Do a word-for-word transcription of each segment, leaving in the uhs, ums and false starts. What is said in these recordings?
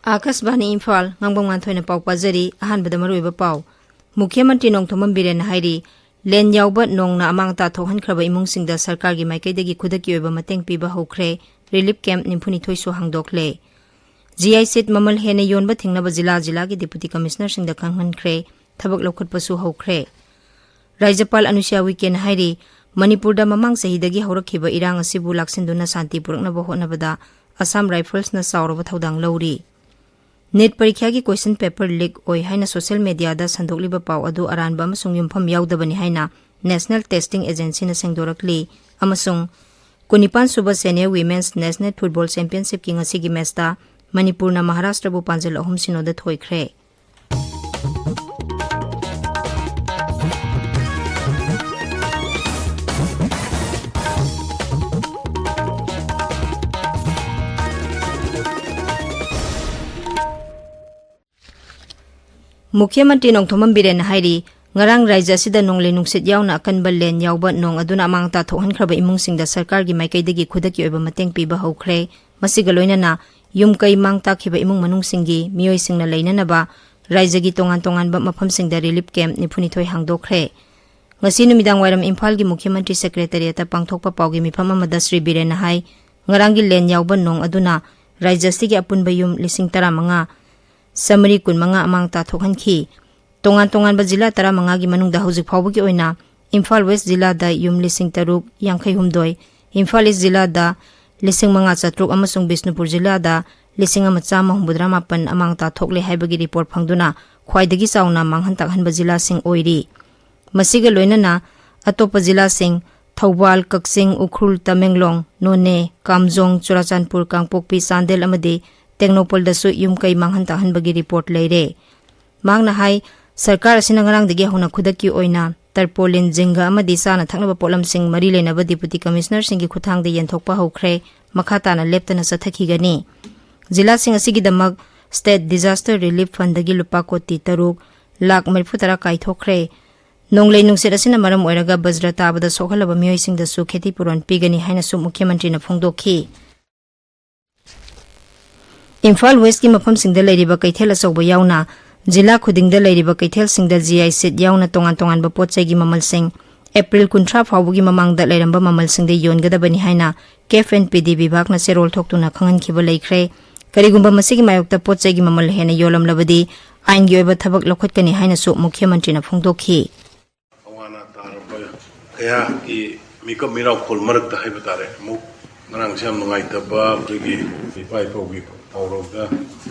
ꯑꯥꯀꯥꯁꯕꯥꯅꯤ ꯏꯝꯐꯥꯜ, ꯉꯥꯡꯕꯝ ꯉꯥꯟꯊꯣꯏꯅ ꯄꯥꯎ ꯄꯥꯖꯔꯤ꯫ ꯑꯍꯥꯟꯕꯗ ꯃꯔꯨꯑꯣꯏꯕ ꯄꯥꯎ꯫ ꯃꯨꯈ꯭ꯌ ꯃꯟꯇ꯭ꯔꯤ ꯅꯣꯡꯊꯣꯝꯕꯝ ꯕꯤꯔꯦꯟꯅ ꯍꯥꯏꯔꯤ, ꯂꯦꯟ ꯌꯥꯎꯕ ꯅꯣꯡꯅ ꯑꯃꯥꯡ ꯑꯇꯥ ꯊꯣꯛꯍꯟꯈ꯭ꯔꯕ ꯏꯃꯨꯡꯁꯤꯡꯗ ꯁꯔꯀꯥꯔꯒꯤ ꯃꯥꯏꯀꯩꯗꯒꯤ ꯈꯨꯗꯛꯀꯤ ꯑꯣꯏꯕ ꯃꯇꯦꯡ ꯄꯤꯕ ꯍꯧꯈ꯭ꯔꯦ꯫ ꯔꯤꯂꯤꯐ ꯀꯦꯝꯞ ꯅꯤꯐꯨꯅꯤꯊꯣꯏꯁꯨ ꯍꯥꯡꯗꯣꯛꯂꯦ꯫ ꯖꯤꯑꯥꯏ ꯁꯤꯠ ꯃꯃꯜ ꯍꯦꯟꯅ ꯌꯣꯟꯕ ꯊꯤꯡꯅꯕ ꯖꯤꯂꯥ ꯖꯤꯂꯥꯒꯤ ꯗꯤꯄꯨꯇꯤ ꯀꯃꯤꯁꯅꯔꯁꯤꯡꯗ ꯈꯪꯍꯟꯈ꯭ꯔꯦ꯫ ꯊꯕꯛ ꯂꯧꯈꯠꯄꯁꯨ ꯍꯧꯈ꯭ꯔꯦ꯫ ꯔꯥꯖ꯭ꯌꯄꯥꯜ ꯑꯅꯨꯁ꯭ꯌꯥ ꯎꯏꯀꯦꯅ ꯍꯥꯏꯔꯤ, ꯃꯅꯤꯄꯨꯔꯗ ꯃꯃꯥꯡ ꯆꯍꯤꯗꯒꯤ ꯍꯧꯔꯛꯈꯤꯕ ꯏꯔꯥꯡ ꯑꯁꯤꯕꯨ ꯂꯥꯛꯁꯤꯟꯗꯨꯅ ꯁꯥꯟꯇꯤ ꯄꯨꯔꯛꯅꯕ ꯍꯣꯠꯅꯕꯗ ꯑꯁꯥꯝ ꯔꯥꯏꯐꯜꯁꯅ ꯆꯥꯎꯔꯕ ꯊꯧꯗꯥꯡ ꯂꯧꯔꯤ꯫ ꯅꯤꯠ ꯄꯔꯤꯈ꯭ꯌꯥꯒꯤ ꯀꯣꯏꯁꯟ ꯄꯦꯄꯔ ꯂꯤꯛ ꯑꯣꯏ ꯍꯥꯏꯅ ꯁꯣꯁꯤꯌꯦꯜ ꯃꯦꯗꯤꯌꯥꯗ ꯁꯟꯗꯣꯛꯂꯤꯕ ꯄꯥꯎ ꯑꯗꯨ ꯑꯔꯥꯟꯕ ꯑꯃꯁꯨꯡ ꯌꯨꯝꯐꯝ ꯌꯥꯎꯗꯕꯅꯤ ꯍꯥꯏꯅ ꯅꯦꯁꯅꯦꯜ ꯇꯦꯁꯇꯤꯡ ꯑꯦꯖꯦꯟꯁꯤꯅ ꯁꯦꯡꯗꯣꯔꯛꯂꯤ꯫ ꯑꯃꯁꯨꯡ ꯀꯨꯟꯅꯤꯄꯥꯟ ꯁꯨꯕ ꯁꯦꯅꯤꯌꯔ ꯋꯤꯃꯦꯟꯁ ꯅꯦꯁꯅꯦꯜ ꯐꯨꯠꯕꯣꯜ ꯆꯦꯝꯄꯤꯌꯟꯁꯤꯞꯀꯤ ꯉꯁꯤꯒꯤ ꯃꯦꯆꯇ ꯃꯅꯤꯄꯨꯔꯅ ꯃꯍꯥꯔꯥꯁꯇ꯭ꯔꯕꯨ ꯄꯥꯟꯖꯜ ꯑꯍꯨꯝ ꯁꯤꯅꯣꯗ ꯊꯣꯏꯈ꯭ꯔꯦ꯫ ꯃꯨꯈ꯭ꯌ ꯃꯟꯇ꯭ꯔꯤ ꯅꯣꯡꯊꯣꯝꯕꯝ ꯕꯤꯔꯦꯟꯅ ꯍꯥꯏꯔꯤ, ꯉꯔꯥꯡ ꯔꯥꯖ꯭ꯌ ꯑꯁꯤꯗ ꯅꯣꯡꯂꯩ ꯅꯨꯡꯁꯤꯠ ꯌꯥꯎꯅ ꯑꯀꯟꯕ ꯂꯦꯟ ꯌꯥꯎꯕ ꯅꯣꯡ ꯑꯗꯨꯅ ꯑꯃꯥꯡ ꯑꯇꯥ ꯊꯣꯛꯍꯟꯈ꯭ꯔꯕ ꯏꯃꯨꯡꯁꯤꯡꯗ ꯁꯔꯀꯥꯔꯒꯤ ꯃꯥꯏꯀꯩꯗꯒꯤ ꯈꯨꯗꯛꯀꯤ ꯑꯣꯏꯕ ꯃꯇꯦꯡ ꯄꯤꯕ ꯍꯧꯈ꯭ꯔꯦ꯫ ꯃꯁꯤꯒ ꯂꯣꯏꯅꯅ ꯌꯨꯝ ꯀꯩ ꯃꯥꯡ ꯇꯥꯛꯈꯤꯕ ꯏꯃꯨꯡ ꯃꯅꯨꯡꯁꯤꯡꯒꯤ ꯃꯤꯑꯣꯏꯁꯤꯡꯅ ꯂꯩꯅꯅꯕ ꯔꯥꯖ꯭ꯌꯒꯤ ꯇꯣꯉꯥꯟ ꯇꯣꯉꯥꯟꯕ ꯃꯐꯝꯁꯤꯡꯗ ꯔꯤꯂꯤꯐ ꯀꯦꯝꯞ ꯅꯤꯐꯨꯅꯤꯊꯣꯏ ꯍꯥꯡꯗꯣꯛꯈ꯭ꯔꯦ꯫ ꯉꯁꯤ ꯅꯨꯃꯤꯗꯥꯡ ꯋꯥꯏꯔꯝ ꯏꯝꯐꯥꯜꯒꯤ ꯃꯨꯈ꯭ꯌ ꯃꯟꯇ꯭ꯔꯤ ꯁꯦꯀ꯭ꯔꯦꯇꯔꯤꯌꯦꯠꯇ ꯄꯥꯡꯊꯣꯛꯄ ꯄꯥꯎꯒꯤ ꯃꯤꯐꯝ ꯑꯃꯗ ꯁ꯭ꯔꯤ ꯕꯤꯔꯦꯟꯅ ꯍꯥꯏ, ꯉꯔꯥꯡꯒꯤ ꯂꯦꯟ ꯌꯥꯎꯕ ꯅꯣꯡ ꯑꯗꯨꯅ ꯔꯥꯖ꯭ꯌ ꯑꯁꯤꯒꯤ ꯑꯄꯨꯟꯕ ꯌꯨꯝ ꯂꯤꯁꯤꯡ ꯇꯔꯥꯃꯉꯥ, ꯆꯥꯃꯔꯤ ꯀꯨꯟꯃꯉꯥ ꯑꯃꯥꯡ ꯇꯥꯊꯣꯛꯍꯟꯈꯤ꯫ ꯇꯣꯉꯥꯟ ꯇꯣꯉꯥꯟꯕ ꯖꯤꯂꯥ ꯇꯔꯥꯃꯉꯥꯒꯤ ꯃꯅꯨꯡꯗ ꯍꯧꯖꯤꯛ ꯐꯥꯎꯕꯒꯤ ꯑꯣꯏꯅ ꯏꯝꯐꯥꯜ ꯋꯦꯁ ꯖꯤꯂꯥꯗ ꯌꯨꯝ ꯂꯤꯁꯤꯡ ꯇꯔꯨꯛ ꯌꯥꯡꯈꯩ ꯍꯨꯝꯗꯣꯏ, ꯏꯝꯐꯥꯜ ꯏꯁ ꯖꯤꯂꯥꯗ ꯂꯤꯁꯤꯡ ꯃꯉꯥ ꯆꯥꯇ꯭ꯔꯨꯛ ꯑꯃꯁꯨꯡ ꯕꯤꯁꯅꯨꯄꯨꯔ ꯖꯤꯂꯥꯗ ꯂꯤꯁꯤꯡ ꯑꯃ ꯆꯥꯝꯃ ꯍꯨꯝꯐꯨꯇꯔꯥ ꯃꯥꯄꯟ ꯑꯃꯥꯡ ꯇꯥꯊꯣꯛꯂꯦ ꯍꯥꯏꯕꯒꯤ ꯔꯤꯄꯣꯔꯠ ꯐꯪꯗꯨꯅ ꯈ꯭ꯋꯥꯏꯗꯒꯤ ꯆꯥꯎꯅ ꯃꯥꯡꯍꯟ ꯇꯥꯛꯍꯟꯕ ꯖꯤꯂꯥꯁꯤꯡ ꯑꯣꯏꯔꯤ꯫ ꯃꯁꯤꯒ ꯂꯣꯏꯅꯅ ꯑꯇꯣꯞꯄ ꯖꯤꯂꯥꯁꯤꯡ ꯊꯧꯕꯥꯜ, ꯀꯛꯆꯤꯡ, ꯎꯈ꯭ꯔꯨꯜ, ꯇꯃꯦꯡꯂꯣꯡ, ꯅꯣꯅꯦ, ꯀꯥꯝꯖꯣꯡ, ꯆꯨꯔꯥꯆꯥꯟꯄꯨꯔ, ꯀꯥꯡꯄꯣꯛꯄꯤ, ꯆꯥꯟꯗꯦꯜ ꯑꯃꯗꯤ ꯇꯦꯡꯅꯧꯄꯜꯗꯁꯨ ꯌꯨꯝ ꯀꯩ ꯃꯥꯡꯍꯟ ꯇꯥꯛꯍꯟꯕꯒꯤ ꯔꯤꯄꯣꯔꯠ ꯂꯩꯔꯦ꯫ ꯃꯍꯥꯛꯅ ꯍꯥꯏ, ꯁꯔꯀꯥꯔ ꯑꯁꯤꯅ ꯉꯔꯥꯡꯗꯒꯤ ꯍꯧꯅ ꯈꯨꯗꯛꯀꯤ ꯑꯣꯏꯅ ꯇꯔꯄꯣꯂꯤꯟ, ꯖꯤꯡꯒ ꯑꯃꯗꯤ ꯆꯥꯅ ꯊꯛꯅꯕ ꯄꯣꯠꯂꯝꯁꯤꯡ ꯃꯔꯤ ꯂꯩꯅꯕ ꯗꯤꯄꯨꯇꯤ ꯀꯃꯤꯁꯅꯔꯁꯤꯡꯒꯤ ꯈꯨꯠꯊꯥꯡꯗ ꯌꯦꯟꯊꯣꯛꯄ ꯍꯧꯈ꯭ꯔꯦ꯫ ꯃꯈꯥ ꯇꯥꯅ ꯂꯦꯞꯇꯅ ꯆꯠꯊꯈꯤꯒꯅꯤ꯫ ꯖꯤꯂꯥꯁꯤꯡ ꯑꯁꯤꯒꯤꯗꯃꯛ ꯁ꯭ꯇꯦꯠ ꯗꯤꯖꯥꯁꯇꯔ ꯔꯤꯂꯤꯐ ꯐꯟꯗꯒꯤ ꯂꯨꯄꯥ ꯀꯣꯇꯤ ꯇꯔꯨꯛ ꯂꯥꯈ ꯃꯔꯤꯐꯨ ꯇꯔꯥ ꯀꯥꯏꯊꯣꯛꯈ꯭ꯔꯦ꯫ ꯅꯣꯡꯂꯩ ꯅꯨꯡꯁꯤꯠ ꯑꯁꯤꯅ ꯃꯔꯝ ꯑꯣꯏꯔꯒ ꯕꯖ꯭ꯔ ꯇꯥꯕꯗ ꯁꯣꯛꯍꯜꯂꯕ ꯃꯤꯑꯣꯏꯁꯤꯡꯗꯁꯨ ꯈꯦꯇꯤ ꯄꯨꯔꯣꯟ ꯄꯤꯒꯅꯤ ꯍꯥꯏꯅꯁꯨ ꯃꯨꯈ꯭ꯌ ꯃꯟꯇ꯭ꯔꯤꯅ ꯐꯣꯡꯗꯣꯛꯈꯤ꯫ ꯏꯝꯐꯥꯜ ꯋꯦꯁꯀꯤ ꯃꯐꯝꯁꯤꯡꯗ ꯂꯩꯔꯤꯕ ꯀꯩꯊꯦꯜ ꯑꯆꯧꯕ ꯌꯥꯎꯅ ꯖꯤꯂꯥ ꯈꯨꯗꯤꯡꯗ ꯂꯩꯔꯤꯕ ꯀꯩꯊꯦꯜꯁꯤꯡꯗ ꯖꯤ ꯑꯥꯏ ꯁꯤꯠ ꯌꯥꯎꯅ ꯇꯣꯉꯥꯟ ꯇꯣꯉꯥꯟꯕ ꯄꯣꯠ ꯆꯩꯒꯤ ꯃꯃꯜꯁꯤꯡ ꯑꯦꯄ꯭ꯔꯤꯜ ꯀꯨꯟꯊ꯭ꯔꯥ ꯐꯥꯎꯕꯒꯤ ꯃꯃꯥꯡꯗ ꯂꯩꯔꯝꯕ ꯃꯃꯜꯁꯤꯡꯗ ꯌꯣꯟꯒꯗꯕꯅꯤ ꯍꯥꯏꯅ ꯀꯦꯐ ꯑꯦꯟ ꯄꯤ ꯗꯤ ꯕꯤꯚꯥꯒꯅ ꯆꯦꯔꯣꯜ ꯊꯣꯛꯇꯨꯅ ꯈꯪꯍꯟꯈꯤꯕ ꯂꯩꯈ꯭ꯔꯦ꯫ ꯀꯔꯤꯒꯨꯝꯕ ꯃꯁꯤꯒꯤ ꯃꯥꯌꯣꯛꯇ ꯄꯣꯠ ꯆꯩꯒꯤ ꯃꯃꯜ ꯍꯦꯟꯅ ꯌꯣꯜꯂꯝꯂꯕꯗꯤ ꯑꯥꯏꯟꯒꯤ ꯑꯣꯏꯕ ꯊꯕꯛ ꯂꯧꯈꯠꯀꯅꯤ ꯍꯥꯏꯅꯁꯨ ꯃꯨꯈ꯭ꯌꯃꯟꯇ꯭ꯔꯤꯅ ꯐꯣꯡꯗꯣꯛꯈꯤ꯫ ꯑꯋꯥ ꯑꯅꯥ ꯇꯥꯔꯕ ꯀꯌꯥꯒꯤ ꯃꯤꯀꯞ ꯃꯤꯔꯥꯎꯈꯣꯜ ꯃꯔꯛꯇ ꯍꯥꯏꯕ ꯇꯥꯔꯦ, ꯑꯃꯨꯛ ꯉꯔꯥꯡꯁꯦ ꯌꯥꯝ ꯅꯨꯡꯉꯥꯏꯇꯕ ꯑꯩꯈꯣꯏꯒꯤ ꯏꯄꯥ ꯏꯄꯨꯒꯤ ꯄꯥꯎꯔꯧꯗ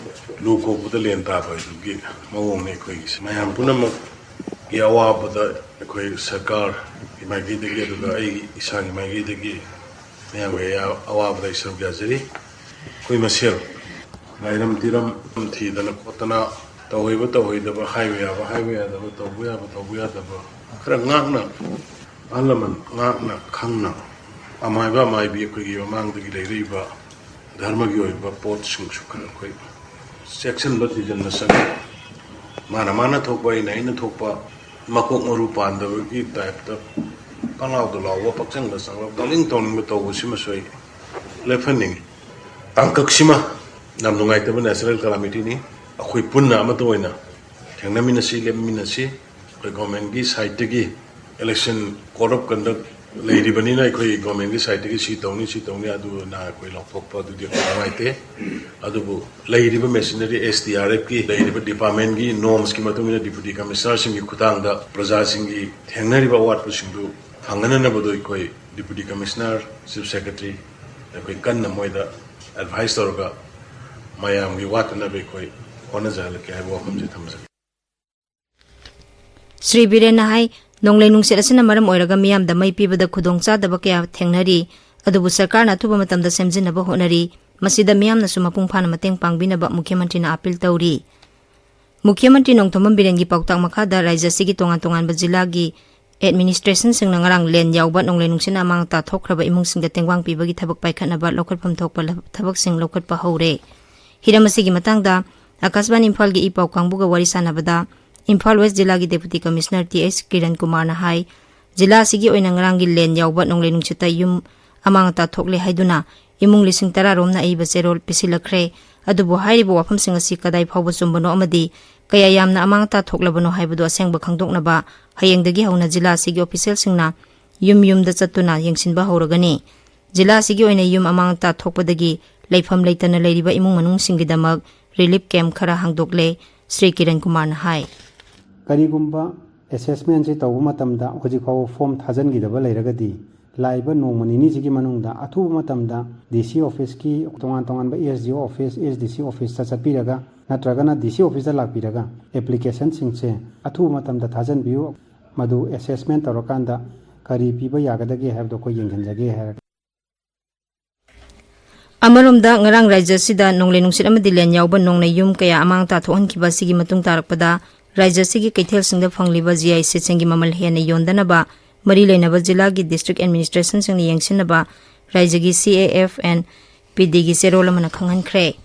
ꯂꯨ ꯀꯣꯛꯄꯗ ꯂꯦꯟ ꯇꯥꯕ ꯍꯥꯏꯗꯨꯒꯤ ꯃꯑꯣꯡꯅꯤ ꯑꯩꯈꯣꯏꯒꯤꯁꯦ꯫ ꯃꯌꯥꯝ ꯄꯨꯝꯅꯃꯛꯀꯤ ꯑꯋꯥꯕꯗ ꯑꯩꯈꯣꯏ ꯁꯔꯀꯥꯔꯒꯤ ꯃꯥꯏꯀꯩꯗꯒꯤ, ꯑꯗꯨꯒ ꯑꯩ ꯏꯁꯥꯒꯤ ꯃꯥꯏꯀꯩꯗꯒꯤ ꯃꯌꯥꯝꯒꯤ ꯑꯋꯥꯕꯗ ꯑꯩ ꯁꯔꯨꯛ ꯌꯥꯖꯔꯤ꯫ ꯑꯩꯈꯣꯏ ꯃꯁꯦꯜ ꯉꯥꯏꯔꯝ ꯇꯤꯔꯝ ꯊꯤꯗꯅ ꯈꯣꯠꯇꯅ, ꯇꯧꯍꯩꯕ ꯇꯧꯍꯩꯗꯕ, ꯍꯥꯏꯕ ꯌꯥꯕ ꯍꯥꯏꯕ ꯌꯥꯗꯕ, ꯇꯧꯕ ꯌꯥꯕ ꯇꯧꯕ ꯌꯥꯗꯕ ꯈꯔ ꯉꯥꯛꯅ, ꯑꯍꯜ ꯂꯃꯟ ꯉꯥꯛꯅ ꯈꯪꯅ, ꯑꯃꯥꯏꯕ ꯑꯃꯥꯏꯕꯤ ꯑꯩꯈꯣꯏꯒꯤ ꯃꯃꯥꯡꯗꯒꯤ ꯂꯩꯔꯛꯏꯕ ꯙꯔꯃꯒꯤ ꯑꯣꯏꯕ ꯄꯣꯠꯁꯤꯡꯁꯨ ꯈꯔ ꯑꯩꯈꯣꯏ ꯆꯦꯛꯁꯤꯟꯕ ꯊꯤꯖꯤꯟꯕ ꯆꯪꯉꯤ꯫ ꯃꯥꯅ ꯃꯥꯅ ꯊꯣꯛꯄ, ꯑꯩꯅ ꯑꯩꯅ ꯊꯣꯛꯄ, ꯃꯀꯣꯛ ꯃꯔꯨ ꯄꯥꯟꯗꯕꯒꯤ ꯇꯥꯏꯞꯇ ꯄꯪꯂꯥꯎꯗ ꯂꯥꯎꯕ, ꯄꯪꯆꯪꯗ ꯆꯪꯂꯕ, ꯇꯧꯅꯤꯡ ꯇꯧꯅꯤꯡꯕ ꯇꯧꯕꯁꯤꯃꯁꯨ ꯑꯩ ꯂꯦꯞꯍꯟꯅꯤꯡꯉꯤ꯫ ꯇꯥꯡꯀꯛꯁꯤꯃ ꯌꯥꯝ ꯅꯨꯡꯉꯥꯏꯇꯕ natural calamityꯅꯤ꯫ ꯑꯩꯈꯣꯏ ꯄꯨꯟꯅ ꯑꯃꯠꯇ ꯑꯣꯏꯅ ꯊꯦꯡꯅꯃꯤꯟꯅꯁꯤ, ꯂꯦꯞꯃꯤꯟꯅꯁꯤ꯫ ꯑꯩꯈꯣꯏ governmentꯀꯤ sideꯇꯒꯤ election code of conduct ꯂꯩꯔꯤꯕꯅꯤꯅ, ꯑꯩꯈꯣꯏ governmentꯀꯤ sideꯇꯒꯤ ꯁꯤ ꯇꯧꯅꯤ, ꯁꯤ ꯇꯧꯅꯤ, ꯑꯗꯨꯅ ꯑꯩꯈꯣꯏ ꯂꯥꯎꯊꯣꯛꯄ ꯑꯗꯨꯗꯤ ꯑꯩꯈꯣꯏ ꯅꯨꯡꯉꯥꯏꯇꯦ꯫ ꯑꯗꯨꯕꯨ ꯂꯩꯔꯤꯕ machinery, SDRFꯀꯤ ꯂꯩꯔꯤꯕ departmentꯀꯤ normsꯀꯤ ꯃꯇꯨꯡ ꯏꯟꯅ deputy commissionerꯁꯤꯡꯒꯤ ꯈꯨꯠꯊꯥꯡꯗ ꯄ꯭ꯔꯖꯥꯁꯤꯡꯒꯤ ꯊꯦꯡꯅꯔꯤꯕ ꯑꯋꯥꯠꯄꯁꯤꯡꯗꯨ ꯐꯪꯍꯟꯅꯅꯕꯗꯣ ꯑꯩꯈꯣꯏ deputy commissioner, chief secretary, ꯑꯩꯈꯣꯏ ꯀꯟꯅ ꯃꯣꯏꯗ advice ꯇꯧꯔꯒ ꯃꯌꯥꯝꯒꯤ ꯋꯥꯠꯇꯅꯕ ꯑꯩꯈꯣꯏ ꯍꯣꯠꯅꯖꯍꯜꯂꯛꯀꯦ ꯍꯥꯏꯕ ꯋꯥꯐꯝꯁꯦ ꯊꯝꯖꯒꯦ꯫ ꯁ꯭ꯔꯤ ꯕꯤꯔꯦꯟꯅ ꯍꯥꯏ, ꯅꯣꯡꯂꯩ ꯅꯨꯡꯁꯤꯠ ꯑꯁꯤꯅ ꯃꯔꯝ ꯑꯣꯏꯔꯒ ꯃꯤꯌꯥꯝꯗ ꯃꯩ ꯄꯤꯕꯗ ꯈꯨꯗꯣꯡꯆꯥꯗꯕ ꯀꯌꯥ ꯊꯦꯡꯅꯔꯤ, ꯑꯗꯨꯕꯨ ꯁꯔꯀꯥꯔꯅ ꯑꯊꯨꯕ ꯃꯇꯝꯗ ꯁꯦꯝꯖꯤꯟꯅꯕ ꯍꯣꯠꯅꯔꯤ꯫ ꯃꯁꯤꯗ ꯃꯤꯌꯥꯝꯅꯁꯨ ꯃꯄꯨꯡ ꯐꯥꯅ ꯃꯇꯦꯡ ꯄꯥꯡꯕꯤꯅꯕ ꯃꯨꯈ꯭ꯌꯃꯟꯇ꯭ꯔꯤꯅ ꯑꯥꯄꯤꯜ ꯇꯧꯔꯤ꯫ ꯃꯨꯈ꯭ꯌꯃꯟꯇ꯭ꯔꯤ ꯅꯣꯡꯊꯣꯝꯕꯝ ꯕꯤꯔꯦꯟꯒꯤ ꯄꯥꯎꯇꯥꯛ ꯃꯈꯥꯗ ꯔꯥꯖ꯭ꯌ ꯑꯁꯤꯒꯤ ꯇꯣꯉꯥꯟ ꯇꯣꯉꯥꯟꯕ ꯖꯤꯂꯥꯒꯤ administrationꯁꯤꯡꯅ ꯉꯔꯥꯡ ꯂꯦꯟ ꯌꯥꯎꯕ ꯅꯣꯡꯂꯩ ꯅꯨꯡꯁꯤꯠꯅ ꯑꯃꯥꯡ ꯑꯇꯥ ꯊꯣꯛꯈ꯭ꯔꯕ ꯏꯃꯨꯡꯁꯤꯡꯗ ꯇꯦꯡꯕꯥꯡ ꯄꯤꯕꯒꯤ ꯊꯕꯛ ꯄꯥꯏꯈꯠꯅꯕ ꯂꯧꯈꯠꯐꯝ ꯊꯣꯛꯄ ꯂ-, ꯊꯕꯛꯁꯤꯡ ꯂꯧꯈꯠꯄ ꯍꯧꯔꯦ꯫ ꯍꯤꯔꯝ ꯑꯁꯤꯒꯤ ꯃꯇꯥꯡꯗ ꯑꯀꯥꯁꯕꯥꯅꯤ ꯏꯝꯐꯥꯜꯒꯤ ꯏ ꯄꯥꯎ ꯀꯥꯡꯕꯨꯒ ꯋꯥꯔꯤ ꯁꯥꯟꯅꯕꯗ ꯏꯝꯐꯥꯜ ꯋꯦꯁ ꯖꯤꯂꯥꯒꯤ Deputy Commissioner T H Kiran ꯀꯨꯃꯥꯔꯅ ꯍꯥꯏ, ꯖꯤꯂꯥ ꯑꯁꯤꯒꯤ ꯑꯣꯏꯅ ꯉꯔꯥꯡꯒꯤ ꯂꯦꯟ ꯌꯥꯎꯕ ꯅꯣꯡꯂꯩ ꯅꯨꯡꯁꯤꯠꯇ ꯌꯨꯝ ꯑꯃꯥꯡ ꯑꯇꯥ ꯊꯣꯛꯂꯦ ꯍꯥꯏꯗꯨꯅ ꯏꯃꯨꯡ ꯂꯤꯁꯤꯡ ꯇꯔꯥ ꯔꯣꯝꯅ ꯑꯏꯕ ꯆꯦꯔꯣꯜ ꯄꯤꯁꯤꯜꯂꯛꯈ꯭ꯔꯦ꯫ ꯑꯗꯨꯕꯨ ꯍꯥꯏꯔꯤꯕ ꯋꯥꯐꯝꯁꯤꯡ ꯑꯁꯤ ꯀꯗꯥꯏ ꯐꯥꯎꯕ ꯆꯨꯝꯕꯅꯣ ꯑꯃꯗꯤ ꯀꯌꯥ ꯌꯥꯝꯅ ꯑꯃꯥꯡ ꯑꯇꯥ ꯊꯣꯛꯂꯕꯅꯣ ꯍꯥꯏꯕꯗꯨ ꯑꯁꯦꯡꯕ ꯈꯪꯗꯣꯛꯅꯕ ꯍꯌꯦꯡꯗꯒꯤ ꯍꯧꯅ ꯖꯤꯂꯥ ꯑꯁꯤꯒꯤ ꯑꯣꯐꯤꯁꯤꯌꯦꯜꯁꯤꯡꯅ ꯌꯨꯝ ꯌꯨꯝꯗ ꯆꯠꯇꯨꯅ ꯌꯦꯡꯁꯤꯟꯕ ꯍꯧꯔꯒꯅꯤ꯫ ꯖꯤꯂꯥ ꯑꯁꯤꯒꯤ ꯑꯣꯏꯅ ꯌꯨꯝ ꯑꯃꯥꯡ ꯑꯇꯥ ꯊꯣꯛꯄꯗꯒꯤ ꯂꯩꯐꯝ ꯂꯩꯇꯅ ꯂꯩꯔꯤꯕ ꯏꯃꯨꯡ ꯃꯅꯨꯡꯁꯤꯡꯒꯤꯗꯃꯛ ꯔꯤꯂꯤꯐ ꯀꯦꯝꯞ ꯈꯔ ꯍꯥꯡꯗꯣꯛꯂꯦ꯫ ꯁ꯭ꯔꯤ ꯀꯤꯔꯟ ꯀꯨꯃꯥꯔꯅ ꯍꯥꯏ꯫ ꯀꯔꯤꯒꯨꯝꯕ ꯑꯦꯁꯦꯁꯃꯦꯟꯁꯤ ꯇꯧꯕ ꯃꯇꯝꯗ ꯍꯧꯖꯤꯛ ꯐꯥꯎꯕ ꯐꯣꯔꯝ ꯊꯥꯖꯤꯟꯈꯤꯗꯕ ꯂꯩꯔꯒꯗꯤ, ꯂꯥꯛꯏꯕ ꯅꯣꯡꯃ ꯅꯤꯅꯤꯁꯤꯒꯤ ꯃꯅꯨꯡꯗ ꯑꯊꯨꯕ ꯃꯇꯝꯗ ꯗꯤ ꯁꯤ ꯑꯣꯐꯤꯁꯀꯤ ꯇꯣꯉꯥꯟ ꯇꯣꯉꯥꯟꯕ ꯑꯦꯁ ꯗꯤ ꯑꯣ ꯑꯣꯐꯤꯁ, ꯑꯦꯁ ꯗꯤ ꯁꯤ ꯑꯣꯐꯤꯁꯇ ꯆꯠꯄꯤꯔꯒ ꯅꯠꯇ꯭ꯔꯒꯅ ꯗꯤ ꯁꯤ ꯑꯣꯐꯤꯁꯇ ꯂꯥꯛꯄꯤꯔꯒ ꯑꯦꯄ꯭ꯂꯤꯀꯦꯁꯟꯁꯤꯡꯁꯦ ꯑꯊꯨꯕ ꯃꯇꯝꯗ ꯊꯥꯖꯤꯟꯕꯤꯌꯨ꯫ ꯃꯗꯨ ꯑꯦꯁꯦꯁꯃꯦꯟ ꯇꯧꯔꯀꯥꯟꯗ ꯀꯔꯤ ꯄꯤꯕ ꯌꯥꯒꯗꯒꯦ ꯍꯥꯏꯕꯗꯣ ꯑꯩꯈꯣꯏ ꯌꯦꯡꯁꯤꯟꯖꯒꯦ ꯍꯥꯏꯔꯒ꯫ ꯑꯃꯔꯣꯝꯗ, ꯉꯔꯥꯡ ꯔꯥꯖ꯭ꯌ ꯑꯁꯤꯗ ꯅꯣꯡꯂꯩ ꯅꯨꯡꯁꯤꯠ ꯑꯃꯗꯤ ꯂꯦꯟ ꯌꯥꯎꯕ ꯅꯣꯡꯅ ꯌꯨꯝ ꯀꯌꯥ ꯑꯃꯥꯡ ꯑꯇꯥ ꯊꯣꯛꯍꯟꯈꯤꯕ ꯑꯁꯤꯒꯤ ꯃꯇꯨꯡ ꯇꯥꯔꯛꯄꯗ, ꯔꯥꯖ꯭ꯌ ꯑꯁꯤꯒꯤ ꯀꯩꯊꯦꯜꯁꯤꯡꯗ ꯐꯪꯂꯤꯕ ꯖꯤ ꯑꯥꯏ ꯁꯤꯠꯁꯤꯡꯒꯤ ꯃꯃꯜ ꯍꯦꯟꯅ ꯌꯣꯟꯗꯅꯕ ꯃꯔꯤ ꯂꯩꯅꯕ ꯖꯤꯂꯥꯒꯤ ꯗꯤꯁꯇ꯭ꯔꯤꯛ ꯑꯦꯗꯃꯤꯅꯤꯁꯇ꯭ꯔꯦꯁꯟꯁꯤꯡꯅ ꯌꯦꯡꯁꯤꯟꯅꯕ ꯔꯥꯖ꯭ꯌꯒꯤ ꯁꯤ ꯑꯦ ꯑꯦꯐ ꯑꯦꯟ ꯄꯤ ꯗꯤꯒꯤ ꯆꯦꯔꯣꯜ ꯑꯃꯅ ꯈꯪꯍꯟꯈ꯭ꯔꯦ꯫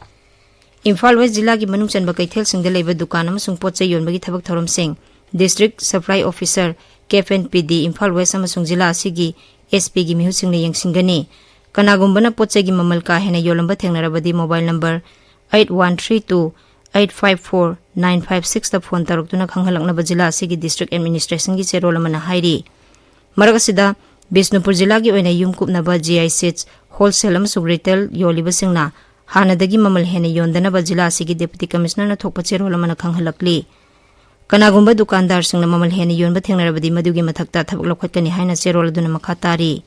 ꯏꯝꯐꯥꯜ ꯋꯦꯁ ꯖꯤꯂꯥꯒꯤ ꯃꯅꯨꯡ ꯆꯟꯕ ꯀꯩꯊꯦꯜꯁꯤꯡꯗ ꯂꯩꯕ ꯗꯨꯀꯥꯟ ꯑꯃꯁꯨꯡ ꯄꯣꯠ ꯆꯩ ꯌꯣꯟꯕꯒꯤ ꯊꯕꯛ ꯊꯧꯔꯝꯁꯤꯡ ꯗꯤꯁꯇ꯭ꯔꯤꯛ ꯁꯄ꯭ꯂꯥꯏ ꯑꯣꯐꯤꯁꯔ, ꯀꯦꯐ ꯑꯦꯟ ꯄꯤ ꯗꯤ, ꯏꯝꯐꯥꯜ ꯋꯦꯁ ꯑꯃꯁꯨꯡ ꯖꯤꯂꯥ ꯑꯁꯤꯒꯤ ꯑꯦꯁ ꯄꯤꯒꯤ ꯃꯤꯍꯨꯠꯁꯤꯡꯅ ꯌꯦꯡꯁꯤꯟꯒꯅꯤ꯫ ꯀꯅꯥꯒꯨꯝꯕꯅ ꯄꯣꯠ ꯆꯩꯒꯤ ꯃꯃꯜ ꯀꯥ ꯍꯦꯟꯅ ꯌꯣꯜꯂꯝꯕ ꯊꯦꯡꯅꯔꯕꯗꯤ mobile number eight one three two eight five four nine five ꯁꯤꯛꯁꯇ ꯐꯣꯟ ꯇꯧꯔꯛꯇꯨꯅ ꯈꯪꯍꯜꯂꯛꯅꯕ ꯖꯤꯂꯥ ꯑꯁꯤꯒꯤ ꯗꯤꯁꯇ꯭ꯔꯤꯛ ꯑꯦꯗꯃꯤꯅꯤꯁꯇ꯭ꯔꯦꯁꯟꯒꯤ ꯆꯦꯔꯣꯜ ꯑꯃꯅ ꯍꯥꯏꯔꯤ꯫ ꯃꯔꯛ ꯑꯁꯤꯗ, ꯕꯤꯁꯅꯨꯄꯨꯔ ꯖꯤꯂꯥꯒꯤ ꯑꯣꯏꯅ ꯌꯨꯝ ꯀꯨꯞꯅꯕ ꯖꯤ ꯑꯥꯏ ꯁꯤꯠꯁ ꯍꯣꯜꯁꯦꯜ ꯑꯃꯁꯨꯡ ꯔꯤꯇꯦꯜ ꯌꯣꯜꯂꯤꯕꯁꯤꯡꯅ ꯍꯥꯟꯅꯗꯒꯤ ꯃꯃꯜ ꯍꯦꯟꯅ ꯌꯣꯟꯗꯅꯕ ꯖꯤꯂꯥ ꯑꯁꯤꯒꯤ ꯗꯦꯄꯨꯇꯤ ꯀꯃꯤꯁꯅꯔꯅ ꯊꯣꯛꯄ ꯆꯦꯔꯣꯜ ꯑꯃꯅ ꯈꯪꯍꯜꯂꯛꯂꯤ꯫ ꯀꯅꯥꯒꯨꯝꯕ ꯗꯨꯀꯥꯟꯗꯥꯔꯁꯤꯡꯅ ꯃꯃꯜ ꯍꯦꯟꯅ ꯌꯣꯟꯕ ꯊꯦꯡꯅꯔꯕꯗꯤ ꯃꯗꯨꯒꯤ ꯃꯊꯛꯇ ꯊꯕꯛ ꯂꯧꯈꯠꯀꯅꯤ ꯍꯥꯏꯅ ꯆꯦꯔꯣꯜ ꯑꯗꯨꯅ ꯃꯈꯥ ꯇꯥꯔꯤ꯫